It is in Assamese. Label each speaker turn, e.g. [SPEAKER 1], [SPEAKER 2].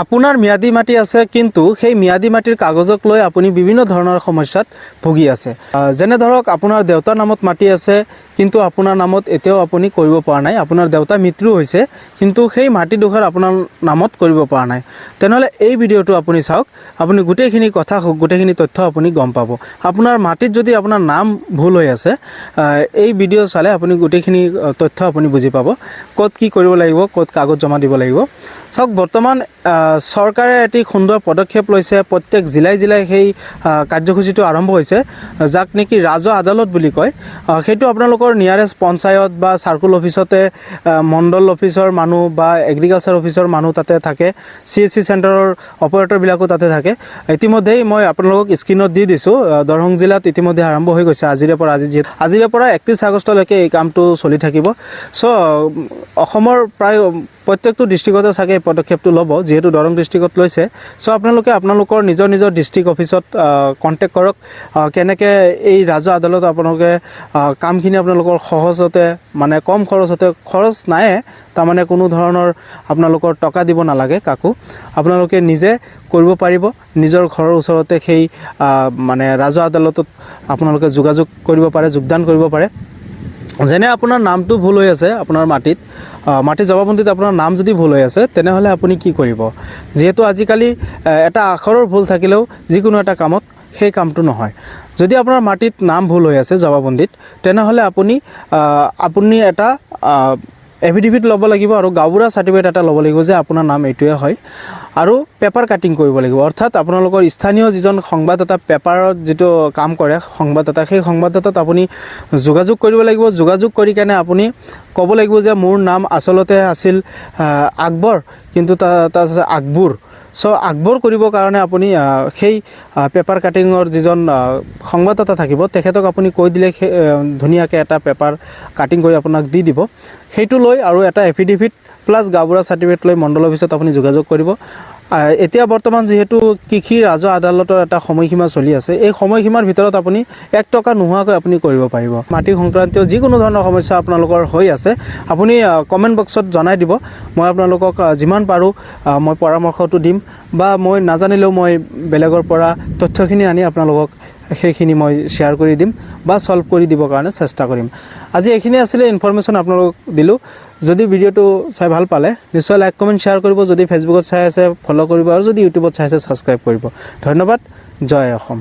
[SPEAKER 1] আপোনাৰ ম্যাদী মাটি আছে, কিন্তু সেই ম্যাদী মাটিৰ কাগজক লৈ আপুনি বিভিন্ন ধৰণৰ সমস্যাত ভুগি আছে। যেনে ধৰক, আপোনাৰ দেউতাৰ নামত মাটি আছে, কিন্তু আপোনাৰ নামত এতিয়াও আপুনি কৰিব পৰা নাই। আপোনাৰ দেউতা মৃত্যু হৈছে, কিন্তু সেই মাটিডোখৰ আপোনাৰ নামত কৰিব পৰা নাই। তেনেহ'লে এই ভিডিঅ'টো আপুনি চাওক, আপুনি গোটেইখিনি কথা, গোটেইখিনি তথ্য আপুনি গম পাব। আপোনাৰ মাটিত যদি আপোনাৰ নাম ভুল হৈ আছে, এই ভিডিঅ' চালে আপুনি গোটেইখিনি তথ্য আপুনি বুজি পাব, ক'ত কি কৰিব লাগিব, ক'ত কাগজ জমা দিব লাগিব। চাওক, বৰ্তমান চৰকাৰে এটি সুন্দৰ পদক্ষেপ লৈছে। প্ৰত্যেক জিলাই জিলাই সেই কাৰ্যসূচীটো আৰম্ভ হৈছে, যাক নেকি ৰাজহ আদালত বুলি কয়। সেইটো আপোনালোকৰ নিয়াৰেষ্ট পঞ্চায়ত বা চাৰ্কুল অফিচতে মণ্ডল অফিচৰ মানুহ বা এগ্ৰিকালচাৰ অফিচৰ মানুহ তাতে থাকে, চিএছচি চেণ্টাৰৰ অপাৰেটৰবিলাকো তাতে থাকে। ইতিমধ্যেই মই আপোনালোকক স্ক্ৰীণত দি দিছোঁ, দৰং জিলাত ইতিমধ্যে আৰম্ভ হৈ গৈছে আজিৰে পৰা। আজি যিহেতু আজিৰে পৰা 31 আগষ্টলৈকে এই কামটো চলি থাকিব। চ' অসমৰ প্ৰায় প্ৰত্যেকটো ডিষ্ট্ৰিক্টতে চাগে এই পদক্ষেপটো ল'ব, যিহেতু দৰং ডিষ্ট্ৰিক্টত লৈছে। চ' আপোনালোকে আপোনালোকৰ নিজৰ নিজৰ ডিষ্ট্ৰিক্ট অফিচত কণ্টেক্ট কৰক, কেনেকৈ এই ৰাজহ আদালত আপোনালোকে কামখিনি আপোনালোকৰ সহজতে, মানে কম খৰচতে, খৰচ নায়ে, তাৰমানে কোনো ধৰণৰ আপোনালোকৰ টকা দিব নালাগে কাকো, আপোনালোকে নিজে কৰিব পাৰিব। নিজৰ ঘৰৰ ওচৰতে সেই মানে ৰাজহ আদালতত আপোনালোকে যোগাযোগ কৰিব পাৰে, যোগদান কৰিব পাৰে। যেনে আপোনাৰ নামটো ভুল হৈ আছে আপোনাৰ মাটিত, মাটিৰ জমাবন্দীত আপোনাৰ নাম যদি ভুল হৈ আছে, তেনেহ'লে আপুনি কি কৰিব? যিহেতু আজিকালি এটা আখৰৰ ভুল থাকিলেও যিকোনো এটা কামত সেই কামটো নহয়। যদি আপোনাৰ মাটিত নাম ভুল হৈ আছে জমাবন্দীত, তেনেহ'লে আপুনি এটা এফিডেভিট ল'ব লাগিব আৰু গাঁওবুঢ়া চাৰ্টিফিকেট এটা ল'ব লাগিব যে আপোনাৰ নাম এইটোৱে হয়, আৰু পেপাৰ কাটিং কৰিব লাগিব। অৰ্থাৎ আপোনালোকৰ স্থানীয় যিজন সংবাদদাতা, পেপাৰত যিটো কাম কৰে সংবাদদাতা, সেই সংবাদদাতাত আপুনি যোগাযোগ কৰিব লাগিব। যোগাযোগ কৰি কেনে আপুনি ক'ব লাগিব যে মোৰ নাম আচলতে আছিল আকবৰ, কিন্তু তাত আছে আকবুৰ। চ' আকবৰ কৰিবৰ কাৰণে আপুনি সেই পেপাৰ কাটিঙৰ যিজন সংবাদদাতা থাকিব, তেখেতক আপুনি কৈ দিলে ধুনীয়াকৈ এটা পেপাৰ কাটিং কৰি আপোনাক দি দিব। সেইটো লৈ আৰু এটা এফিডেভিট প্লাছ গাঁওবুঢ়া চাৰ্টিফিকেট লৈ মণ্ডল অফিচত আপুনি যোগাযোগ কৰিব। এতিয়া বৰ্তমান যিহেতু কৃষি ৰাজহ আদালতৰ এটা সময়সীমা চলি আছে, এই সময়সীমাৰ ভিতৰত আপুনি 1 টকা নোহোৱাকৈ আপুনি কৰিব পাৰিব। মাটি সংক্ৰান্তীয় যিকোনো ধৰণৰ সমস্যা আপোনালোকৰ হৈ আছে, আপুনি কমেণ্ট বক্সত জনাই দিব। মই আপোনালোকক যিমান পাৰোঁ মই পৰামৰ্শটো দিম বা মই নাজানিলেও মই বেলেগৰ পৰা তথ্যখিনি আনি আপোনালোকক সেইখিনি মই শ্বেয়াৰ কৰি দিম বা ছল্ভ কৰি দিবৰ কাৰণে চেষ্টা কৰিম। আজি এইখিনি আছিলে ইনফৰমেশ্যন, আপোনালোকক দিলোঁ। যদি ভিডিঅ'টো চাই ভাল পালে, নিশ্চয় লাইক, কমেণ্ট, শ্বেয়াৰ কৰিব। যদি ফেচবুকত চাই আছে, ফ'ল' কৰিব আৰু যদি ইউটিউবত চাই আছে, ছাবস্ক্ৰাইব কৰিব। ধন্যবাদ। জয় অসম।